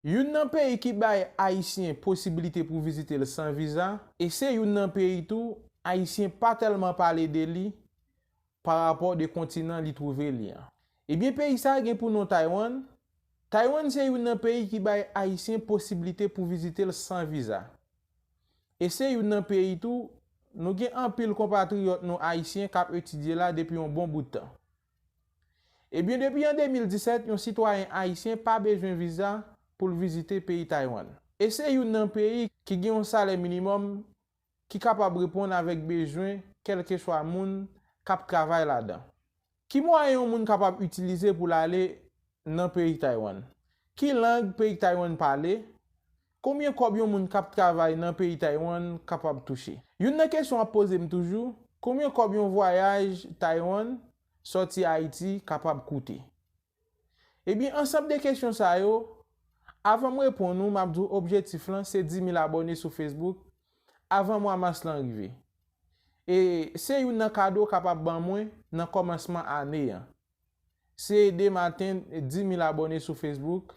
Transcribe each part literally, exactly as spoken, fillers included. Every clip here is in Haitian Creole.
Youn nan peyi ki bay Ayisyen posiblite pou vizite l san viza, e se youn nan peyi tou, Ayisyen pa tèlman pale de li pa rapò de kontinan li twouve li an. Ebyen, peyi sa a gen pou non Taiwan. Taiwan se youn nan peyi ki bay Ayisyen posiblite pou vizite l san viza. E se youn nan peyi tou, nou gen anpil konpatriyòt nou Ayisyen k ap etidye la depi yon bon bout tan. Ebyen, depi an de mil disèt, yon sitwayen ayisyen pa bezwen viza pou l vizite peyi Taiwan. E se youn nan peyi ki gen yon salè minimòm ki kapab reponn avèk bezwen kèlkeswa moun k ap travay ladan. Ki mwayen yon moun kapab itilize pou l ale nan peyi Taiwan? Ki lang peyi Taiwan pale? Konbyen kòb yon moun k ap travay nan peyi Taiwan kapab touche? Youn nan kesyon w ap poze m toujou, konbyen kòb yon vwayaj Taiwan sòti Ayiti kapab koute? Ebyen, ansanm de kesyon sa yo, avan m reponn ou, m ap di w objektif lan se dis mil abòne sou Facebook avan mwa mas lan rive. E se youn nan kado w kapab ban mwen nan kòmansman ane an. Se ede m atenn dis mil abòne sou Facebook,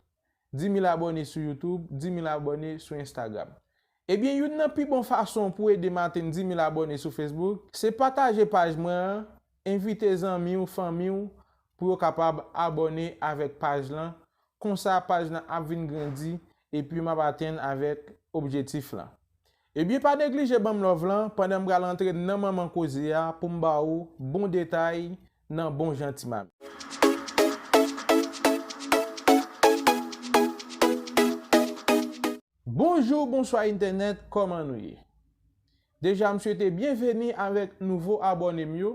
dis mil abòne sou YouTube, dis mil abòne sou Instagram. Ebyen, youn nan pi bon fason pou ede m atenn dis mil abòne sou Facebook, se pataje paj mwen an, envite zanmi w, fanmi w, pou yo kapab abòne avèk paj lan. Konsa, paj lan ap vin grandi, epi m ap atenn avèk objektif lan. Ebyen, pa neglije ban m love lan pandan m pral antre nan manman koze a pou m ba ou bon detay nan bon jan ti mamit. Bonjou, bonswa entènèt, kòman nou ye? Deja, m swete byenveni avèk nouvo abòne m yo.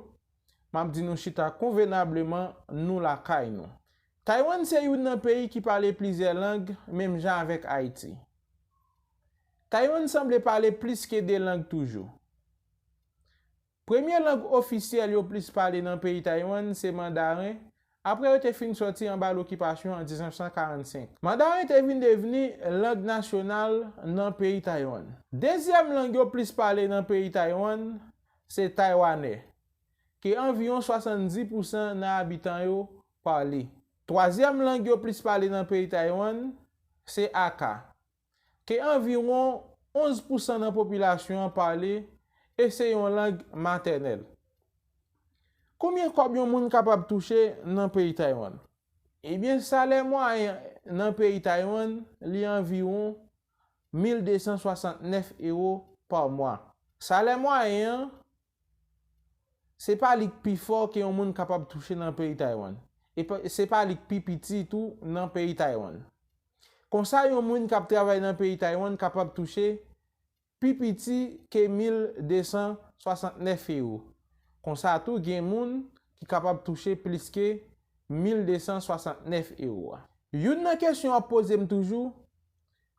M ap di nou chita konvenableman, nou lakay nou. Taiwan se youn nan peyi ki pale plizyè lang, menm jan avèk Ayiti. Taiwan sanble pale plis ke de lang toujou. Premye lang ofisyèl yo plis pale nan peyi Taiwan se mandaren, apre yo te fin sòti anba lokipasyon an diznèf san karannsenk. Mandaren te vin devni lang nasyonal nan peyi Taiwan. Dezyèm lang yo plis pale nan peyi Taiwan se taywanè, ke anviwon swasanndis pousan nan abitan yo pale. Twazyèm lang yo plis pale nan peyi Taiwan se aka, ke anviwon onz pousan nan popilasyon an pale, e se yon lang matènèl. Konbyen kòb yon moun kapab touche nan peyi Taiwan? Ebyen, salè mwayen nan peyi Taiwan, li anviwon mil de san swasantnèf ewo pa mwa. Salè mwayen an, se pa li k pi fò ke yon moun kapab touche nan peyi Taiwan. E pa, se pa li k pi piti tou nan peyi Taiwan. Konsa, yon moun k ap travay nan peyi Taiwan kapab touche pi piti ke mil de san swasantnèf ewo. Konsa tou, gen moun ki kapab touche plis ke mil de san swasantnèf ewo a. Youn nan kesyon w ap poze m toujou,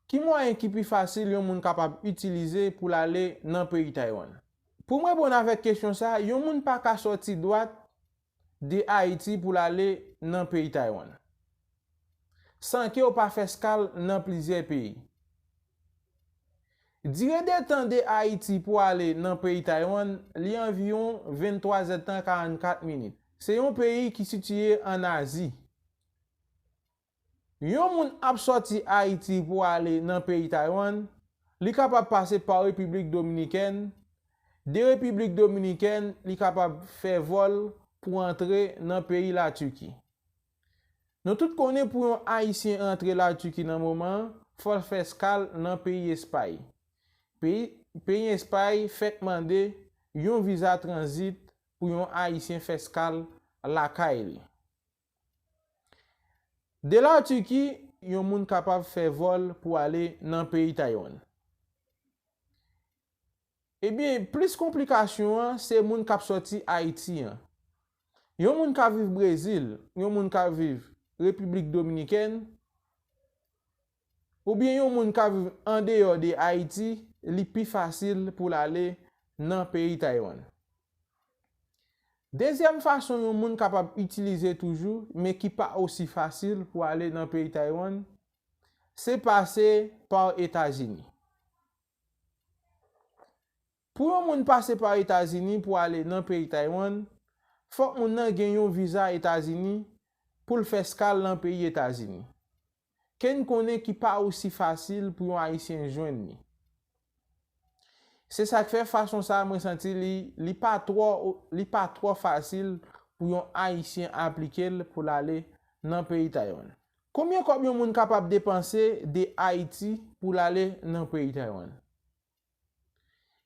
ki mwayen ki pi fasil yon moun kapab itilize pou l ale nan peyi Taiwan? Pou m reponn avèk kesyon sa a, yon moun pa ka sòti dwat de Ayiti pou l ale nan peyi Taiwan, san ke w pa fè eskal nan plizyè peyi. Dire de tan de Ayiti pou ale nan peyi Taiwan, li anviwon venntwa zèdtan karannkat minit. Se yon peyi ki sitiye ann Azi. Yon moun ap sòti Ayiti pou ale nan peyi Taiwan, li kapab pase pa Repiblik Dominikèn. De Repiblik Dominikèn, li kapab fè vòl pou antre nan peyi Latiki. Nou tout konnen pou yon Ayisyen antre Latiki nan moman an, fò l fè eskal nan peyi Espay. Peyi, peyi Espay fèk mande yon viza tranzit pou yon Ayisyen fè eskal lakay li. De Latiki, yon moun kapab fè vòl pou ale nan peyi Taiwan. Ebyen, plis konplikasyon an, se moun k ap sòti Ayiti an. Yon moun ka viv Brezil, yon moun ka viv Repiblik Dominikèn, oubyen yon moun ka viv andeyò de Ayiti, li pi fasil pou l ale nan peyi Taiwan. Dezyèm fason yon moun kapab itilize toujou, men ki pa osi fasil pou ale nan peyi Taiwan, se pase pa Etazini. Pou yon moun pase pa Etazini pou ale nan peyi Taiwan, fòk moun nan gen yon viza Etazini pou l fè eskal nan peyi Etazini. ke n konnen ki pa osi fasil pou yon Ayisyen jwenn li. Se sa k fè fason sa a mwen santi li, li pa twò, li pa twò fasil pou yon Ayisyen aplike l pou l ale nan peyi Taiwan. Konbyen kòb yon moun kapab depanse de Ayiti pou l ale nan peyi Taiwan?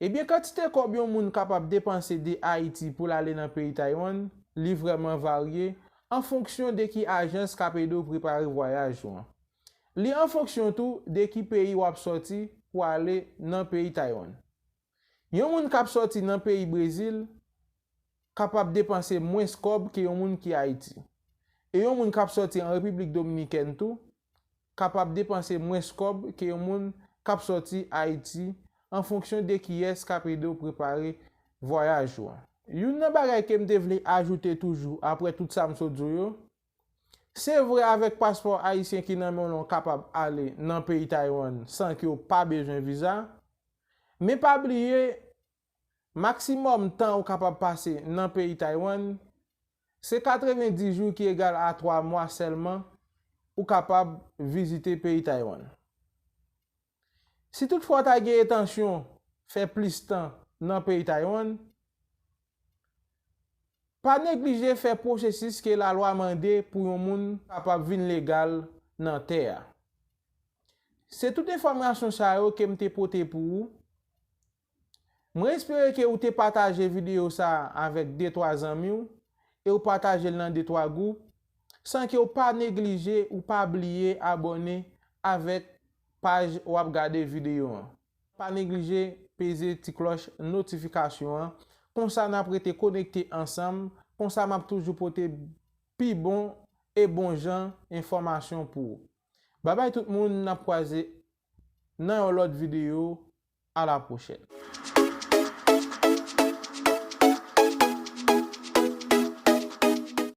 Ebyen, kantite kòb yon moun kapab depanse de Ayiti pou l ale nan peyi Taiwan, li vrèman varye an fonksyon de ki ajans k ap ede w prepare vwayaj ou an. Li an fonksyon tou de ki peyi w ap sòti pou ale nan peyi Taiwan. Yon moun k ap sòti nan peyi Brezil kapab depanse mwens kòb ke yon moun ki Ayiti. E yon moun k ap sòti an Repiblik Dominikèn tou kapab depanse mwens kòb ke yon moun k ap sòti Ayiti, an fonksyon de kiyès k ap ede w prepare vwayaj ou an. Youn nan bagay ke m te vle ajoute toujou, apre tout sa m sot di w yo, se vre, avèk paspò ayisyen ki nan men w lan, w kapab ale nan peyi Taiwan san ke w pa bezwen viza. Men pa bliye, maksimòm tan ou kapab pase nan peyi Taiwan, se katrevenndis jou, ki egal a twa mwa sèlman ou kapab vizite peyi Taiwan. Si toutfwa w ta gen entansyon fè plis tan nan peyi Taiwan, pa neglije fè pwosesis ke lalwa mande pou yon moun kapab vin legal nan tè a. Se tout enfòmasyon sa yo ke m te pote pou ou. Mwen espere ke ou te pataje videyo sa a avèk de twa zanmi w e ou pataje l nan de twa gwoup, san ke w pa neglije ou pa bliye abòne avèk paj w ap gade videyo an. Pa neglije peze ti klòch notifikasyon an, konsa n ap rete konekte ansanm, konsa m ap toujou pote pi bon e bon jan enfòmasyon pou ou. Babay tout moun, n ap kwaze nan yon lòt videyo. À la prochaine.